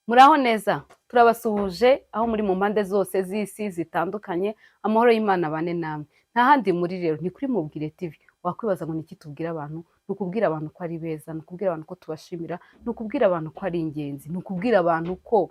Muraho neza, turabasuhuje aho muri mu mpande zose z'isi zitandukanye, amahoro y'Imana abane namwe. Nta handi muri rero ni kuri Mubwire TV. Wakwibaza ngo ni iki tubwira abantu? Ni ukubwira abantu ko ari beza, ni ukubwira abantu ko tubashimira, ni ukubwira abantu ko ari ingenzi, ni ukubwira abantu ko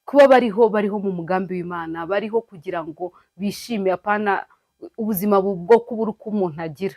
kuba bariho, bariho mu mugambi w'Imana, bariho kugira ngo bishime, apana ubuzima bwo kubura uko umuntu agira.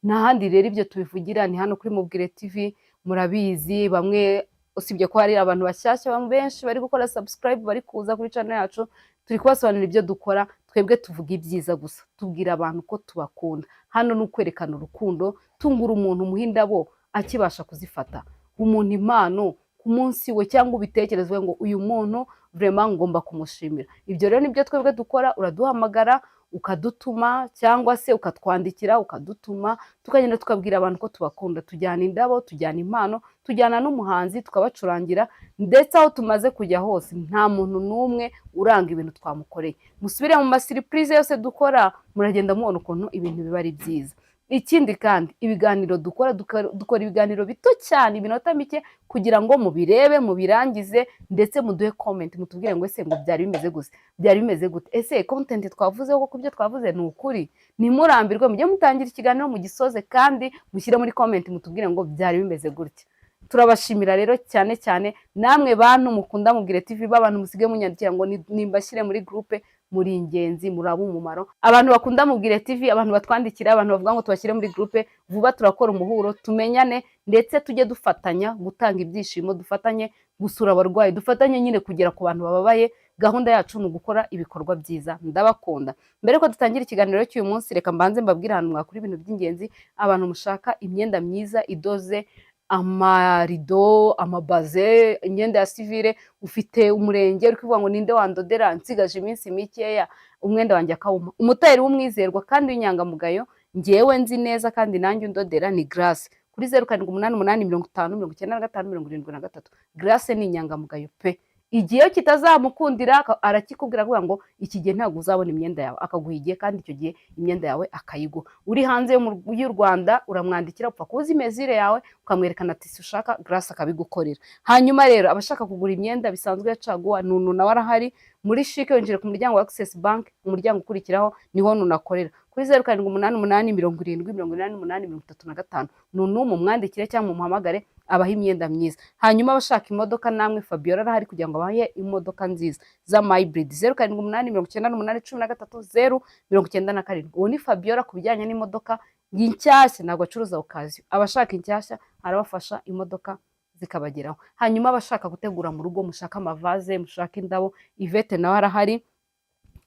Nta handi rero ibyo tubivugira ni hano kuri Mubwire TV, murabizi bamwe, usibye ko hari abantu bashyashya benshi bari gukora subscribe, bari kuza kuri channel yacu, turi kubasobanurira ibyo dukora. Twebwe tuvuga ibyiza gusa, tubwira abantu ko tubakunda. Hano ni ukwerekana urukundo, tungura umuntu, umuha indabo akibasha kuzifata, umuntu impano ku munsi we, cyangwa ubitekerezwe ngo uyu muntu vraiment ngomba kumushimira. Ibyo rero nibyo twebwe dukora. Uraduhamagara ukadutuma, cyangwa se ukatwandikira ukadutuma, tukagenda tukabwira abantu ko tubakunda. Tujyana indabo, tujyana impano, tujyana n'umuhanzi tukabacurangira, ndetse aho tumaze kujya hose nta muntu n'umwe uranga ibintu twamukoreye. Musubire mu masurprise yose dukora, muragenda mubona ukuntu ibintu biba ari byiza. Ikindi kandi, ibiganiro dukora, dukora ibiganiro bito cyane, iminota mike, kugira ngo mubirebe mubirangize, ndetse muduhe comment, mutubwire ngo ese ngo byari bimeze gute, byari bimeze gute, ese content twavuzeho koko ibyo twavuze ni ukuri? Ntimurambirwe, mujye mutangira ikiganiro mugisoze, kandi mushyire muri comment mutubwire ngo byari bimeze gutya. Turabashimira rero cyane cyane namwe bantu mukunda Mubwire TV, b'abantu musigaye munyandikira ngo nimbashyire muri groupe. Muri ingenzi, muri umumaro. Abantu bakunda Mubwire TV, abantu batwandikira, abantu bavuga ngo tubashyire muri groupe, vuba turakora umuhuro tumenyane, ndetse tujye dufatanya gutanga ibyishimo, dufatanye gusura abarwayi, dufatanye nyine kugera ku bantu bababaye. Gahunda yacu ni ugukora ibikorwa byiza. Ndabakunda. Mbere ko dutangira ikiganiro cy'uyu munsi, reka mbanze mbabwire ahantu mwakura ibintu by'ingenzi. Abantu mushaka imyenda myiza idoze, amarido, amabaze, imyenda ya civil, ufite umurenge uri kuvuga ngo ninde wandodera, nsigaje iminsi mikeya umwenda wanjye akawuma, umutayeri w'umwizerwa kandi w'inyangamugayo ngewe nzi neza kandi nanjye undodera ni Grace, kuri 0788 50 95 73. Grace ni inyangamugayo pe. Igihe iyo kitazamukundira arakikubwira, avuga ngo iki gihe ntabwo uzabona imyenda yawe, akaguha igihe, kandi icyo gihe imyenda yawe akayiguha. Uri hanze y'u Rwanda uramwandikira, upfa kuba uzi mesure yawe, ukamwerekana ati si ushaka, Grace akabigukorera. Hanyuma rero abashaka kugura imyenda bisanzwe ya caguwa, Nunu nawe arahari muri CHIC. Winjira ku muryango wa Access Bank, umuryango ukurikiraho niho Nunu akorera, kuri 0788 70 88 35. Nunu mumwandikire cyangwa mumuhamagare, abaha imyenda myiza. Hanyuma abashaka imodoka namwe, Fabiola arahari kugira ngo abahe imodoka nziza z'amahybrid, 0789 81 30 97. Uwo ni Fabiola ku bijyanye n'imodoka inshyashya, ntabwo acuruza occasion. Abashaka inshyashya arabafasha, imodoka zikabageraho. Hanyuma abashaka gutegura mu rugo, mushaka amavaze, mushaka indabo, Yvette nawe arahari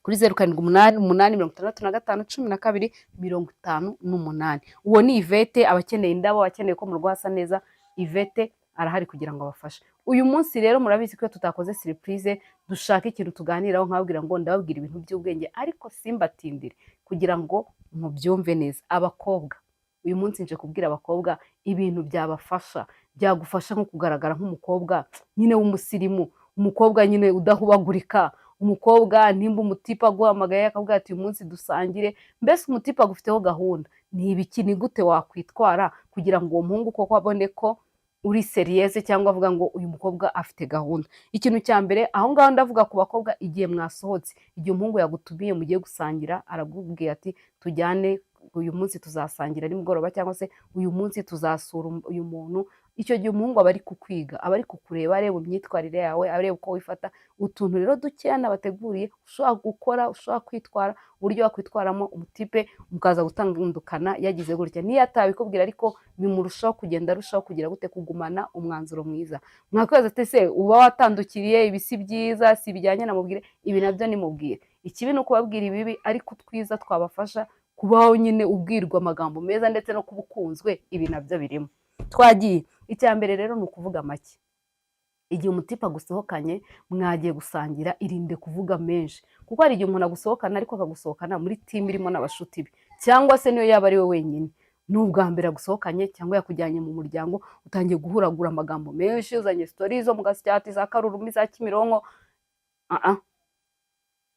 kuri 0788 65 12 58. Uwo ni Yvette. Abakeneye indabo, abakeneye ko mu rugo hasa neza, Yvette arahari kugira ngo abafashe. Uyu munsi rero murabizi ko iyo tutakoze surprise, dushaka ikintu tuganiraho, nkababwira ngo ndababwira ibintu by'ubwenge, ariko simbatindire kugira ngo mubyumve neza. Abakobwa, uyu munsi nje kubwira abakobwa ibintu byabafasha, byagufasha nko kugaragara nk'umukobwa nyine w'umusirimu, umukobwa nyine udahubagurika, umukobwa nimba umutipe aguhamagaye akavuga ati uyu munsi dusangire, mbese umutipe agufiteho gahunda, ni ibiki, ni gute wakwitwara kugira ngo uwo muhungu koko abone ko uri sérieuse, cyangwa avuga ngo uyu mukobwa afite gahunda? Ikintu cya mbere aho ngaho ndavuga ku bakobwa, igihe mwasohotse, igihe umuhungu yagutumiye mugiye gusangira, arakubwira ati tujyane uyu munsi tuzasangira nimugoroba, cyangwa se uyu munsi tuzasura uyu muntu. Icyo gihe umuhungu aba ari kukwiga, aba ari kukureba, areba imyitwarire yawe, areba uko wifata. Utuntu rero dukeya nabateguriye ushobora gukora, ushobora kwitwara, uburyo wakwitwaramo umutipe mukaza gutandukana yagize gutya, niyo atabikubwira ariko bimurushaho kugenda arushaho kugira gute, kugumana umwanzuro mwiza. Mwakwibaza ati ese uba watandukiriye, ibi si byiza, si bijyanye na Mubwire. Ibi nabyo nimubwire. Ikibi ni ukubabwira ibibi, ariko utwiza twabafasha kubaho nyine ubwirwa amagambo meza ndetse no kuba ukunzwe, ibi nabyo birimo. Twagiye. Icya mbere rero ni ukuvuga make. Igihe umutipe agusohokanye, mwagiye gusangira, irinde kuvuga menshi, kuko hari igihe umuntu agusohokana ariko akagusohokana muri team irimo n'abashuti be, cyangwa se niyo yaba ari we wenyine, ni ubwa mbere agusohokanye cyangwa yakujyanye mu muryango, utangiye guhuragura amagambo menshi, uzanye story zo mu Gasyati, za Karurumi, za Kimironko.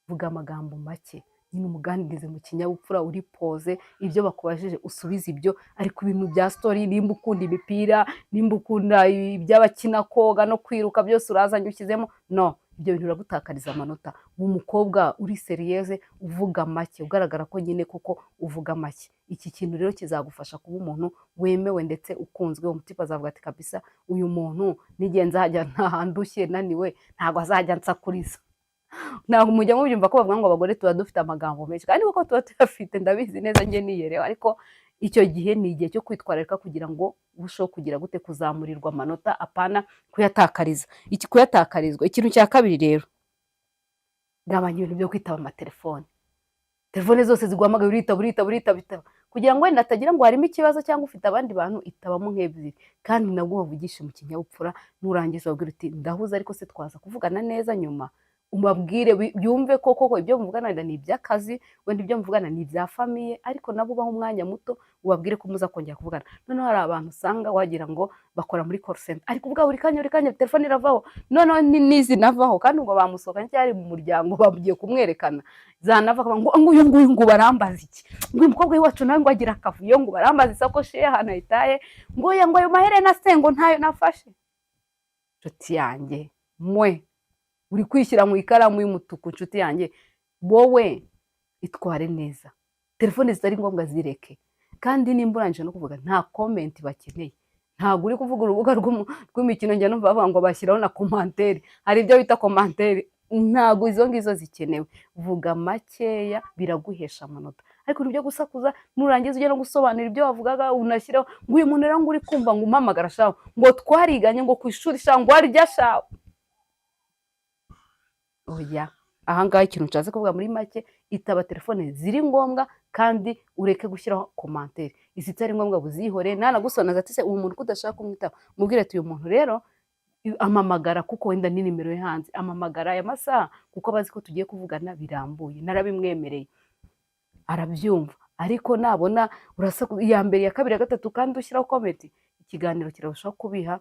Vuga amagambo make. Nyine umuganirize mu kinyabupfura, uri posé, ibyo bakubajije usubize ibyo. Ariko ibintu bya story, nimba ukunda imipira, nimba ukunda iby'abakina koga no kwiruka, byose urazanye ushyizemo, no ibyo bintu biragutakariza amanota. Umukobwa uri sérieuse, uvuga make, ugaragara ko nyine koko uvuga make. Iki kintu rero kizagufasha kuba umuntu wemewe ndetse ukunzwe. Umutipe azavuga ati: "Kabisa uyu muntu n'igihe nzajya ntahandushye naniwe, ntabwo azajya ansakuriza." Ntabwo mujya mubyumva ko bavuga ngo abagore tuba dufite amagambo menshi, kandi koko tuba tuyafite, ndabizi neza njye niyerewe. Ariko icyo gihe ni igihe cyo kwitwararika kugira ngo urusheho kugira gute? Kuzamurirwa amanota, apana kuyatakariza iki, kuyatakarizwa. Ikintu cya kabiri rero, gabanya ibintu byo kwitaba amatelefone. Telefone zose ziguhamagaye uritaba, uritaba, uritaba, itaba, kugira ngo wenda atagira ngo harimo ikibazo cyangwa ufite abandi bantu. Itabamo nk'ebyiri, kandi nabwo bavugishe mu kinyabupfura. Nurangiza ubabwire uti: "Ndahuze, ariko se twaza kuvugana neza nyuma?" Umabwire byumve ko koko ibyo muvugana wenda ni iby'akazi, wenda ibyo muvugana ni ibya famille, ariko nabo ubaha umwanya muto, ubabwire ko muza kongera kuvugana. Noneho hari abantu usanga wagira ngo bakora muri call center, ariko kuvuga buri kanya, buri kanya telefone iravaho. Noneho n'izinavaho kandi ubwo bamusohokanye cyangwa ari mu muryango bagiye kumwerekana, zanava akavuga ngo uyu nguyu ngo barambaza iki, ngo uyu mukobwa w'iwacu nawe ngo agira akavuyo, ngo barambaza isakoshi ye ahantu ayitaye, ngo oya, ngo ayo maherena se ngo ntayo nafashe. Nshuti yanjye, mwe uri kwishyira mu ikaramu y'umutuku. Nshuti yanjye, wowe itware neza, telefone zitari ngombwa zireke. Kandi nimba urangije no kuvuga, nta comment bakeneye. Ntabwo uri kuvuga urubuga rw'imikino. Njya numva bavuga ngo bashyiraho na commentaire, hari ibyo bita commentaire, ntabwo izo ngizo zikenewe. Vuga makeya, biraguhesha amanota. Ariko ibyo gusakuza, nurangiza ujya no gusobanura ibyo wavugaga, unashyiraho ngo uyu muntu rero ngo uri kumva ngo umpamagara shaho, ngo twariganye ngo ku ishuri shaho, ngo warya shaho. Oya, ahangaha ikintu nshatse kuvuga muri make, itaba telefone ziri ngombwa kandi ureke gushyiraho commentaire. Izitari ngombwa buzihore. Nanagusonaza ati: "Se uwo muntu ko udashaka kumwitaba?" Mubwire ati: "Uyu muntu rero amamagara kuko wenda ni nimero ye hanze, amamagara aya masaha kuko abazi ko tugiye kuvugana birambuye, narabimwemereye, arabyumva." Ariko nabona urasakuza iya mbere, iya kabiri, iya gatatu, kandi ushyiraho comment, ikiganiro kirarushaho kubiha,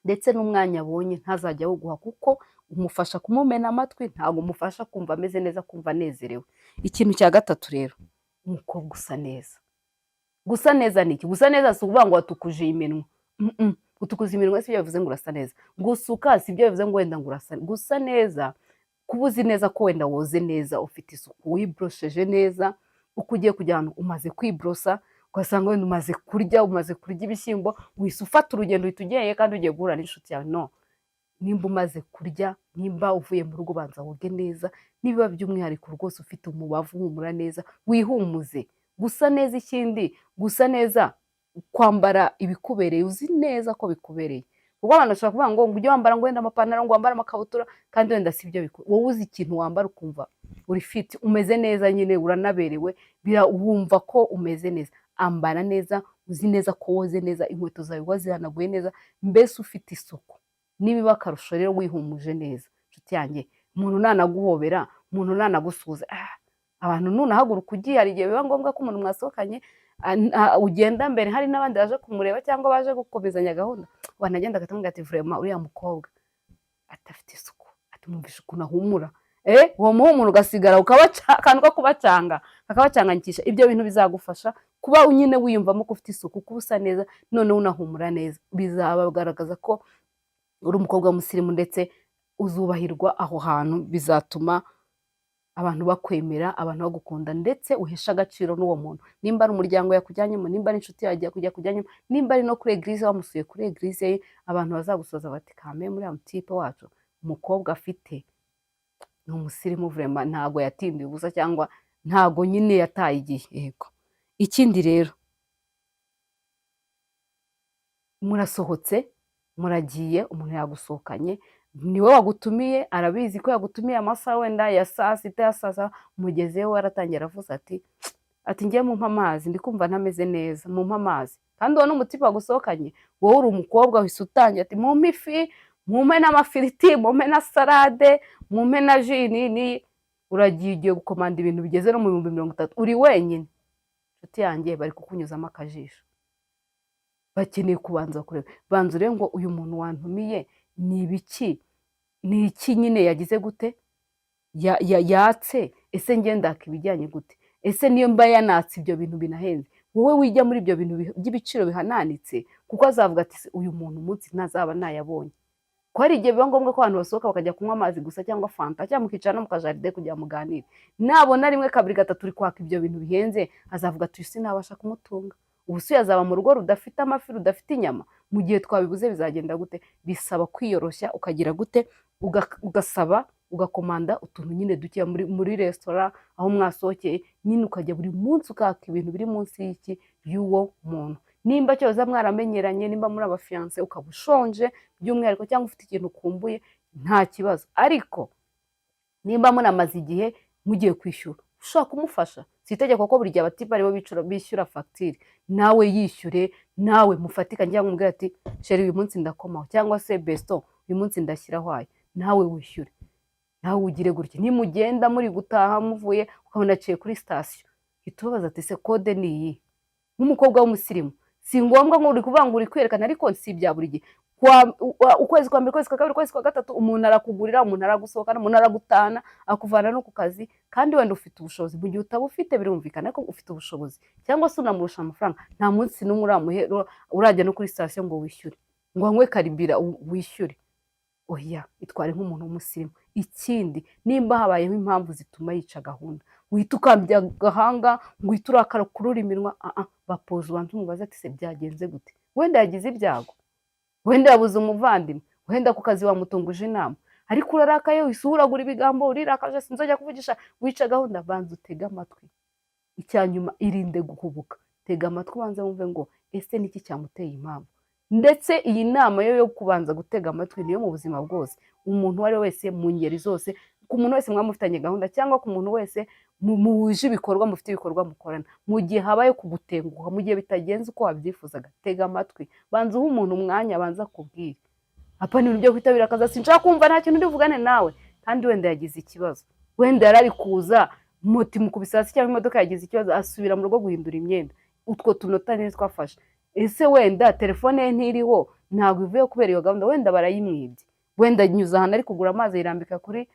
ndetse n'umwanya abonye ntazajya awuguha, kuko umufasha kumumena amatwi, ntabwo umufasha kumva ameze neza, kumva anezerewe. Ikintu cya gatatu rero, umukobwa usa neza. Gusa neza ni iki? Gusa neza si ukuvuga ngo watukuje iminwa. Gutukuza iminwa si byo bivuze ngo urasa neza. Gusuka si byo bivuze ngo wenda ngo urasa. Gusa neza, kuba uzi neza ko wenda woze neza, ufite isuku, wiborosheje neza, uko ugiye kujya ahantu umaze kwiborosa, ugasanga wenda umaze kurya ibishyimbo, wihise ufata urugendo, uhita ugiye kandi ugiye guhura n'inshuti yawe. No nimba umaze kurya, nimba uvuye mu rugo, banza woge neza. Niba by'umwihariko rwose ufite umubavu uhumura neza, wihumuze. Gusa neza, ikindi gusa neza, kwambara ibikubereye, uzi neza ko bikubereye. Kuko abantu bashobora kuvuga ngo ujye wambara ngo wenda amapantaro, ngo wambare amakabutura, kandi wenda si byo. Wowe uzi ikintu wambara ukumva uri fit, umeze neza nyine, uranaberewe, wumva ko umeze neza. Ambara neza, uzi neza ko woze neza, inkweto zawe wazihanaguye neza, mbese ufite isuku. Niba akarusho rero wihumuje neza, inshuti yanjye, umuntu nanaguhobera, umuntu nanagusuhuza, abantu nunahaguruka ugiye, hari igihe biba ngombwa ko umuntu mwasohokanye ugenda mbere, hari n'abandi baje kumureba cyangwa baje gukomezanya gahunda, wanagenda agatanga ati: "Vraiment uriya mukobwa adafite isuku," ati: "Mwumvishe ukuntu ahumura." Uwo muhumuro ugasigara akantu ko kubacanga, kakabacanganyikisha. Ibyo bintu bizagufasha kuba nyine wiyumvamo ko ufite isuku, kuba usa neza, noneho unahumura neza. Bizabagaragaza ko uri umukobwa w'umusirimu, ndetse uzubahirwa aho hantu. Bizatuma abantu bakwemera, abantu bagukunda, ndetse uhesha agaciro n'uwo muntu, nimba ari umuryango yakujyanyemo, nimba ari inshuti yawe yakujyanyemo, nimba ari no kuri église wamusuye, kuri église ye, abantu bazagusoza bati: "Kame muri mutipe wacu umukobwa afite ni umusirimu vraiment, ntago yatindiye ubusa cyangwa ntago nyine yataye igihe." Yego. Ikindi rero, murasohotse, muragiye, umuntu yagusohokanye, niwe wagutumiye, arabizi ko yagutumiye amasaha wenda ya saa sita, ya saa saba, mugezeyo waratangiye aravuze ati: "Ngiye, mumpe amazi, ndi kumva ntameze neza, mumpe amazi." Kandi uwo ni umutipe wagusohokanye. Wowe uri umukobwa, wahise utangira ati: "Mumpe ifi, mumpe n'amafiriti, mumpe na salade, mumpe na jus." Nini uragiye, ugiye gukomanda ibintu bigeze no mu 30,000, uri wenyine. Inshuti yanjye, bari kukunyuzamo akajisho, bakeneye kubanza kureba. Banza urebe ngo uyu muntu wantumiye ni ibiki, ni iki nyine, yagize gute, yatse. Ese njye ndaka ibijyanye gute? Ese niyo mba yanatse ibyo bintu binahenze, wowe wijya muri ibyo bintu by'ibiciro bihananitse, kuko azavuga ati: "Se, uyu muntu umunsi ntazaba nayabonye." Ko hari igihe biba ngombwa ko abantu basohoka bakajya kunywa amazi gusa, cyangwa fanta, cyangwa mukicara no mu kajaride kugira ngo muganire. Nabona rimwe, kabiri, gatatu uri kwaka ibyo bintu bihenze, azavuga ati: "Uyu sinabasha kumutunga. Ubu se yazaba mu rugo rudafite amafi, rudafite inyama? Mu gihe twabibuze bizagenda gute?" Bisaba kwiyoroshya, ukagira gute? Ugasaba, ugakomanda utuntu nyine dukeya muri resitora aho mwasohokeye nyine, ukajya buri munsi ukaka ibintu biri munsi y'iki, y'uwo muntu. Nimba cyoza mwaramenyeranye, nimba muri abafiancé, ukaba ushonje by'umwihariko cyangwa ufite ikintu ukumbuye, nta kibazo. Ariko nimba munamaze igihe mugiye kwishyura, ushobora kumufasha. Si itegeko ko buri gihe abatipe aribo bishyura fagitire. Nawe yishyure, nawe mufatikanye, cyangwa umubwire ati: "Chéri, uyu munsi ndakomaho," cyangwa se: "Besto, uyu munsi ndashyiraho aya, nawe wishyure." Nawe ugire gutya, nimugenda muri gutaha, muvuye ukabona aciye kuri sitasiyo, hita ubabaza ati: "Se code ni iyi?" Nk'umukobwa w'umusirimu, si ngombwa ngo uri kuvuga ngo uri kwerekana, ariko si ibya buri gihe. Ukwezi kwa mbere, ukwezi kwa kabiri, ukwezi kwa gatatu, umuntu arakugurira, umuntu aragusohokana, umuntu aragutana, akuvana no ku kazi, kandi wenda ufite ubushobozi. Mu gihe utaba ufite, birumvikana ko ufite ubushobozi cyangwa se unamurusha amafaranga, nta munsi n'umwe urajya no kuri sitasiyo ngo wishyure, ngo anywe karibira wishyure. Oya, itware nk'umuntu w'umusirimu. Ikindi, nimba habayeho impamvu zituma yica gahunda, uhita ukambya agahanga ngo uhite urakara kurura iminwa. Bapoza, ubanze umubaze ati: "Se byagenze gute?" Wenda yagize ibyago, wenda yabuze umuvandimwe, wenda ku kazi wamutunguje inama, ariko urarakaye, uhise uragura ibigambo, urirakaje: "Sinzajya kuvugisha," wica gahunda. Banza utege amatwi. Icya nyuma, irinde guhubuka. Tega amatwi, ubanze wumve ngo ese niki cyamuteye impamvu. Ndetse iyi nama yo kubanza gutega amatwi niyo mu buzima bwose, umuntu uwo ari we wese, mu ngeri zose, ku muntu wese mwaba mufitanye gahunda, cyangwa ku muntu wese muhuje ibikorwa, mufite ibikorwa mukorana. Mu gihe habaye kugutenguha, mu gihe bitagenze uko wabyifuzaga, tega amatwi, banza uhe umuntu umwanya, abanza akubwire. Apana ibintu byo kwitabira akazi: "Sinshaka kumva, nta kintu ndi buvugane nawe." Kandi wenda yagize ikibazo, wenda yari ari kuza moto imukubise hasi, cyangwa imodoka yagize ikibazo, asubira mu rugo guhindura imyenda. Utwo tunota niyo twafashe. Ese wenda telefone ye ntiriho, ntabwo ivuye kubera iyo gahunda, wenda barayimwibye, wenda anyuze ahantu ari kugura amazi, ayirambika kuri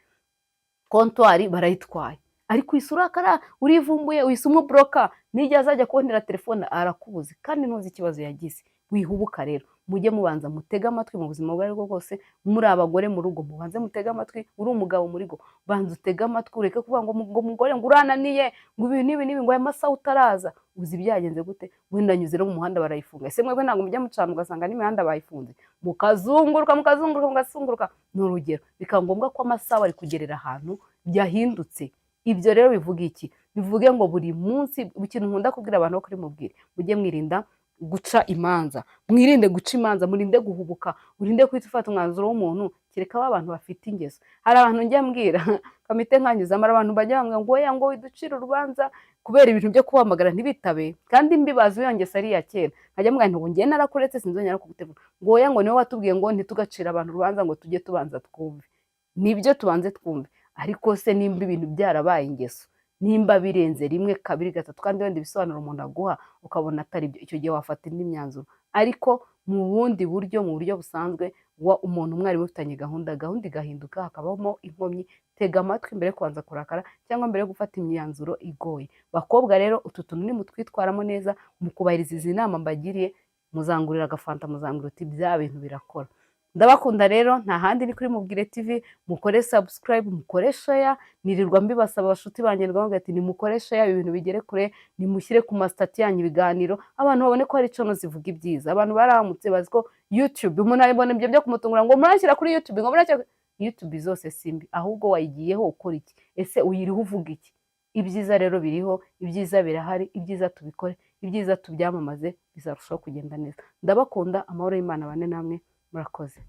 comptoir, barayitwaye. Ariko uhise urakara, urivumbuye, uhise umublocka, n'igihe azajya kubonera telefone arakubuze, kandi ntuzi ikibazo yagize. Wihubuka rero, mujye mubanza mutege amatwi mu buzima ubwo aribwo bwose. Muri abagore mu rugo, mubanze mutege amatwi. Uri umugabo muri rugo, banza utege amatwi, ureke kuvuga ngo mugore ngo urananiye, ngo ibi n'ibi n'ibi, ngo aya masaha utaraza. Uzi byagenze gute? Wenda anyuze no mu muhanda barayifunga. Ese mwebwe ntabwo mujya mucana ugasanga n'imihanda bayifunze, mukazunguruka, mukazunguruka, mukazunguruka? Ni urugero. Bikaba ngombwa ko amasaha bari kugerera ahantu byahindutse. Ibyo rero bivuga iki? Bivuge ngo buri munsi, ikintu nkunda kubwira abantu bo kuri Mubwire, mujye mwirinda guca imanza, mwirinde guca imanza, murinde guhubuka, urinde guhita ufata umwanzuro w'umuntu, kereka ba bantu bafite ingeso. Hari abantu njya mbwira kamite nkanyuzamo, hari abantu bajya bambwira ngo oya, ngo widucire urubanza kubera ibintu byo kubahamagara ntibitabe, kandi mbibazi iyo ngeso ari iya kera. Nkajya mbwira nti: "Ubu ngiye narakuretse, sinzongera kugutegura." Ngo oya, ngo niwe watubwiye ngo ntitugacire abantu urubanza, ngo tujye tubanza twumve. Nibyo, tubanze twumve, ariko se nimba ibintu byarabaye ingeso, nimba birenze rimwe, kabiri, gatatu, kandi wenda ibisobanuro umuntu aguha ukabona atari byo, icyo gihe wafata indi myanzuro. Ariko mu bundi buryo, mu buryo busanzwe, wa umuntu mwari mufitanye gahunda, gahunda igahinduka, hakabamo inkomyi, tega amatwi mbere yo kubanza kurakara cyangwa mbere yo gufata imyanzuro igoye. Bakobwa rero, utu tuntu nimutwitwaramo neza, mu kubahiriza izi nama mbagiriye, muzangurira agafanta, muzangurira uti bya bintu birakora. Ndabakunda rero, nta handi ni kuri Mubwire TV. Mukore subscribe, mukore share. Nirirwa mbibasaba abashuti banjye, ndavuga ati: "Nimukore share, ibintu bigere kure, nimushyire ku mastatus yanyu ibiganiro, abantu babone ko hari channel zivuga ibyiza." Abantu baramutse bazi ko YouTube, umuntu abibona ibyo byo kumutungura ngo murashyira kuri YouTube, ngo murashyira YouTube. Zose si mbi, ahubwo wayigiyeho ukora iki? Ese uyiriho uvuga iki? Ibyiza rero biriho, ibyiza birahari, ibyiza tubikore, ibyiza tubyamamaze, bizarushaho kugenda neza. Ndabakunda, amahoro y'Imana bane namwe, murakoze.